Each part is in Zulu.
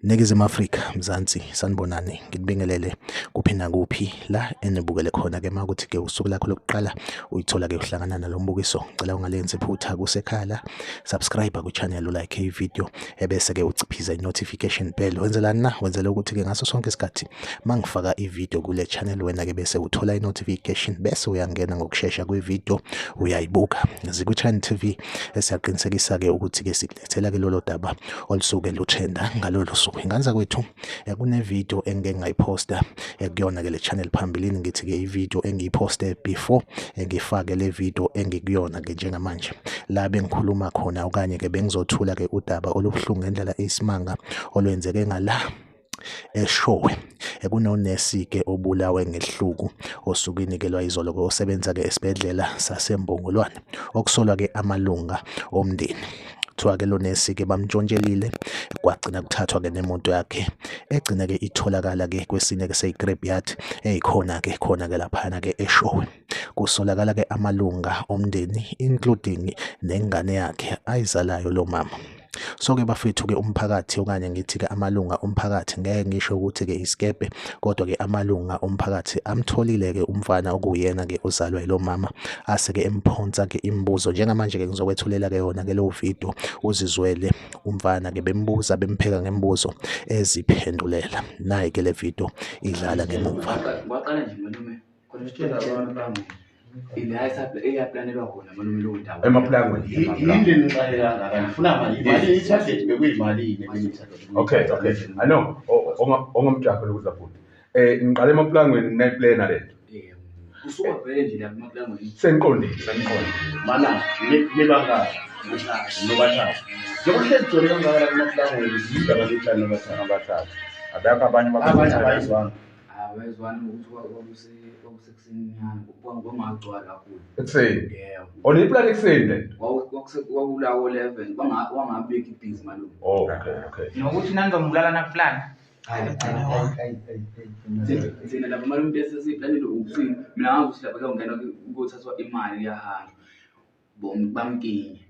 Ningizimu Afrika, Mzansi, sanibonani, ngikubingelele kuphi nakuphi la enibukele khona ke makuthi ke usuku lakho lokuqala uyithola ke uhlangana nalo mbukiso. Ngicela ungalenzi iphutha kusekhaya la, subscribe ku-channel, ulike i-video ebese ke uciphiza i-notification bell. Wenzelani na? Wenzela ukuthi ke ngaso sonke isikhathi mangifaka i-video kule channel wena ke bese uthola i-notification bese uyangena ngokushesha kwi-video uyayibuka. Zikwi-Channel TV esiyaqinisekisa ke ukuthi ke sikulethela ke lolo daba olusuke lutrenda ngalolo suku. Ingane zakwethu, kune-video engike ngayiphosta kuyona ke le channel phambilini, ngithi ke i-video engiyiphoste before ngifake le video engikuyona ke njengamanje, la bengikhuluma khona okanye ke bengizothula ke udaba olubuhlungu ngendlela eyisimanga olwenzeke ngala eShowe. Kunonesi ke obulawe ngehluku osukwini ke lwayizolo ke osebenza ke esibhedlela saseMbongolwane, okusolwa ke amalunga omndeni. Kuthiwa ke lo nesi ke bamntshontshelile, kwagcina kuthathwa ke nemoto yakhe egcina ke itholakala ke kwesinye ke seyi-graveyard eyikhona ke khona ke laphana ke eShowe. Kusolakala ke amalunga omndeni including nengane yakhe ayizalayo lo mama. So ke bafethu ke umphakathi, okanye ngithi ke amalunga omphakathi, ngeke ngisho ukuthi ke isikebhe, kodwa ke amalunga omphakathi amtholile ke umfana okuyena ke ozalwa yilo mama, ase ke emphonsa ke imibuzo. Njengamanje ke ngizokwethulela ke yona ke lo video uzizwele umfana ke bembuza bempheka ngemibuzo eziphendulela. Nayi ke le video idlala ngemuva. Kwaqala nje malume khona Sitshela abantu bami. ila eyaplanelwa khona malume leyo ndawo. Emaplangweni. Yini le nixake kangaka? Nifuna mali. Imali i-target bekuyimalini ebeniyi-target? Okay. I know. Ongamjaho lokuza futhi. Ngiqale emaplangweni nayiplana lento. Yebo. Kusuka vele nje lapha emaplangweni. Sengiqondile, sengiqondile. Mana nibangaki? Nobathathu. Njengoba uhlezi gcwele kangaka la emaplangweni, yindaba nihlala nobathathu. Abathathu. Abekho abanye Abanye abayizwanga. Abayizwani ngokuthi kwakusekuseninyana kwangagcwali kakhulu. Ekuseni. Yebo. Oh, niyiplana ekuseni lento. Kwakulawo 11 kwangabikho ibhizi malume. Oh, okay. Nokuthi nanizombulala nakuplana. Thina lapha malume into esesiyiplanile ukuthini, mina ngazi ukuthi lapha kuyongena kuyothathwa imali kuyahanjwa. Bamkinye.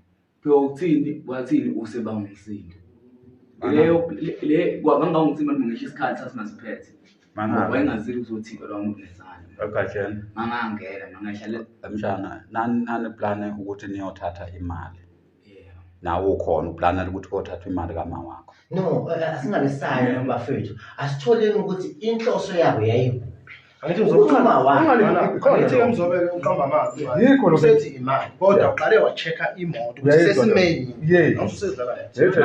Phela ukuthini wathini usebangumsindo. Leyo le kwangangumsindo malume, ngisho isikhathi sasingasiphethe. Mangaka. Wayengazile ukuzothintwa lowo muntu nesandla. Egatsheni. Mangangena mangahlale. Mshana, nani nani plane ukuthi niyothatha imali. Yebo. Nawe ukhona uplanela ukuthi kothathwa imali kama wakho. No, asingabe sayo bafethu. Asitholeni ukuthi inhloso yabo yayikuphi. Angithi Ukuthi uma wakhe. Angithi ke Mzobe ke uqamba amazwi. Yikho lokho. Usethi imali kodwa uqale wa-check-a imoto ukuthi Uyayizwa sesimeni. Yes. Awusedlala la. Yethu.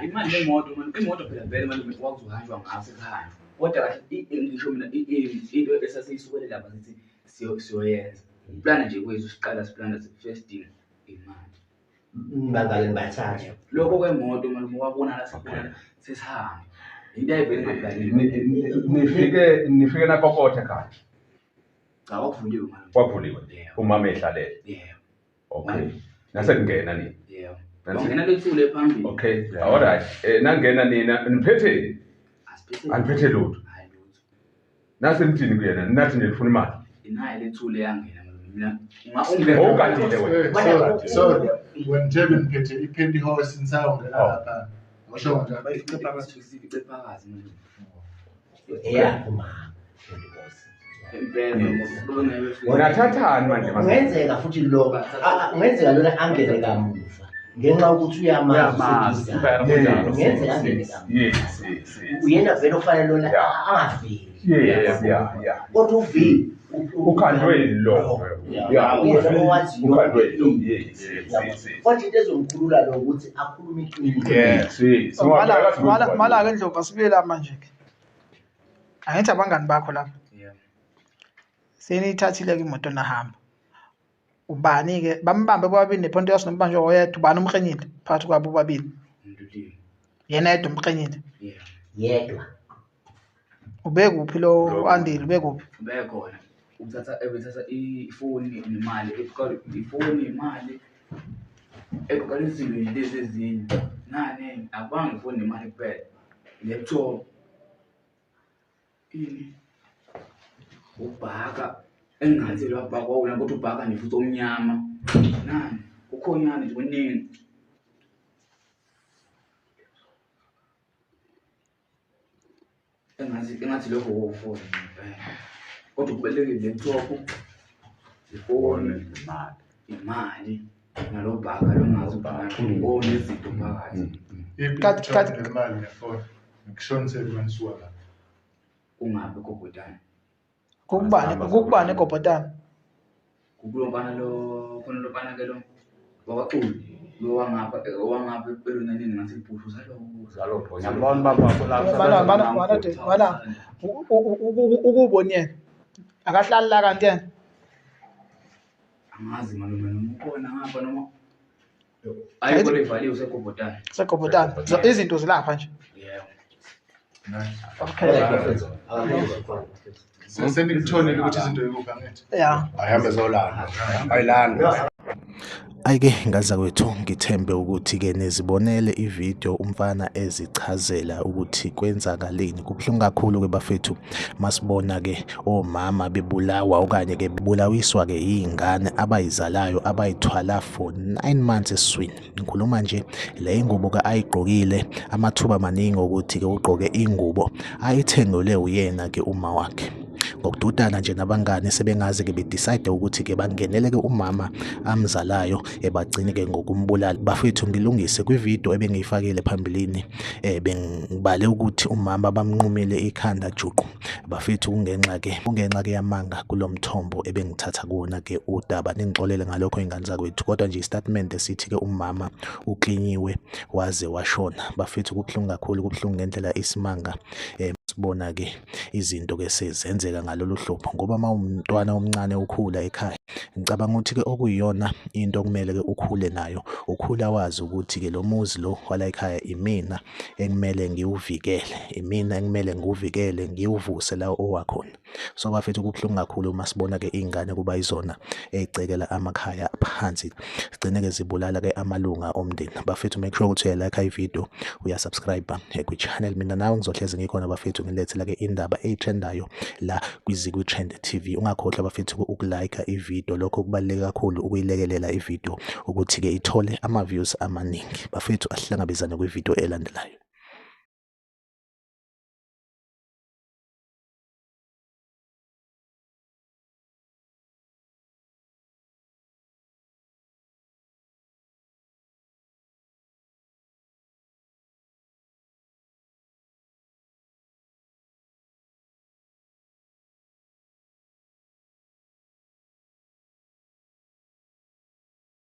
Imali yemoto manje, imoto phela vele malume kwakuzohanjwa ngayo sekuhanjwa. Kodwa kahle ngisho mina into esasiyisukele lapha sithi siyoyenza. Uplana nje kwethu siqala siplana first thing imali. Bangake nibathathe. Lokho kwemoto malume wabona la sibona sesihamba. Into ayivele ingaplanile. Nifike nakokotha ekhaya. Cha, kwakuvuliwe malume. Kwavuliwe. Yebo. Umama ehlalele. Yebo. Okay. Nase kungena nina. Yebo. Wangena lethule phambili. Okay. All right. Nangena nina niphethe Asiphethe. aniphethe lutho. Hayi lutho. Nase nithini kuyena? Nathi nje nifuna imali. Inaye lethule yangena malume. Mina ungena. Bowugadile wena. Sorry, sorry. Wena nje beniphethe i-pantyhose nisayongena Oh. lapha. Usho kanjani? Sifice phakathi malume. Eyakho mama. Impela malume. Nathathani manje mase? Kungenzeka futhi lo kungenzeka lona angene kamuva ngenxa yokuthi uyamazi Uyamazi, useduze. impela kunjalo. Kungenzeka angene kamuva. Yes. Uyena vele ofanele lona Yeah. angaveli. Yes, yeah. Kodwa uV Ukhandwe yilo. Yeah. Uyena owaziyo. Ukhandwe yilo. Yes. Kodwa into ezomkhulula lo ukuthi akhulume iqiniso. Yes. Mala ke Ndlovu, asibuye la manje ke. Angithi abangani bakho lapha. Yebo. Seniyithathile ke imoto nahamba. Ubani ke bambambe bobabili nePontius nombanjwa oyedwa, ubani umkrenyile phakathi kwabo bobabili? Umdudile. Yena yedwa umkrenyile. Yebo. Yedwa. Ubekuphi lo Andile, ubekuphi? Ubekhona. Uthatha ebethatha ifoni nemali, eqala ifoni imali. Eqala izinto nje lezi ezinye. Nani akubanga ifoni nemali kuphela. Laptop. Ini. Ubhaka engathi lwabhaka wawona kodwa ubhaka nje futhi omnyama. Nani kukhona nje kuningi. Engathi lokho wofona ngempela. Kodwa kubalulekile laptop, ifoni, Imali. imali, nalo bhaka lo ngazi ukuthi onezinto phakathi. Kat- Nemali nefoni. Ngikushonisele manisuka la. Kungabi kobhotane. Kukubani egobhotane? Kukulo mfana lo khona lo mfana ke lo wakwaXulu lo wangapha owangapha elunaneni ngathi ibhushu zalo. Zalopho. Ngiyambona ubaba wakho la. Bana bana bana bana ukuboni yena. Akahlali la kanti yena. Angazi malume noma ukhona ngapha noma ayi kodwa ivaliwe usegobhotane. Segobhotane. Izinto zilapha nje. Yebo. Okay. Sengikuthonile ukuthi izinto yikuphi angithi. Yeah. Ayihambe zolanda. Ayilanda. Ayike ngaza kwethu ngithembe ukuthi-ke nizibonele ividiyo umfana ezichazela ukuthi kwenzakaleni. Kubuhlungu kakhulu-ke bafethu masibona-ke omama bebulawa okanye-ke bebulawiswa-ke iy'ngane abayizalayo abayithwala for 9 months esiswini. Ngikhuluma nje le ingubo-ke ayigqokile amathuba maningi okuthi-ke ugqoke ingubo ayithengelwe uyena-ke uma wakhe. Ngokududana nje nabangani sebengaze-ke bedecide ukuthi-ke bangenele-ke umama amzalayo ebagcine-ke ngokumbulala. Bafethu ngilungise kwividiyo ebengiyifakile phambilini bengibale ukuthi umama bamnqumile ikhanda juqu. Bafethu kungenxa-ke yamanga kulo mthombo ebengithatha kuwona-ke udaba. Ningixolele ngalokho iy'ngane zakwethu, kodwa nje isitatimende sithi-ke umama uklinyiwe waze washona. Bafethu kubuhlungu kakhulu, kubuhlungu ngendlela isimanga. Sibona-ke izinto ke sezenzeka ngalolu hlobo ngoba uma umntwana omncane ukhula ekhaya ngicabanga ukuthi-ke okuyiyona into okumele-ke ukhule nayo ukhula wazi ukuthi-ke lo muzi lo wala ekhaya imina ekumele ngiwuvikele, imina ekumele ngiwuvikele ngiwuvuse la owakhona. So bafethu kubuhlungu kakhulu uma sibona-ke iy'ngane kuba yizona ey'cekela amakhaya phansi sigcine-ke zibulala-ke amalunga omndeni. Bafethu make sure ukuthi uyayilike ividiyo, uyasubscribe kwi-channel. Mina nawe ngizohlezi ngikhona bafethu ngilethela-ke indaba ey'trendayo la kwiZikwi Trend TV. Ungakhohlwa bafethu ukulike ividiyo, lokho kubaluleke kakhulu ukuyilekelela ividiyo ukuthi-ke ithole ama-views amaningi. Bafethu asihlangabezane kwividiyo elandelayo.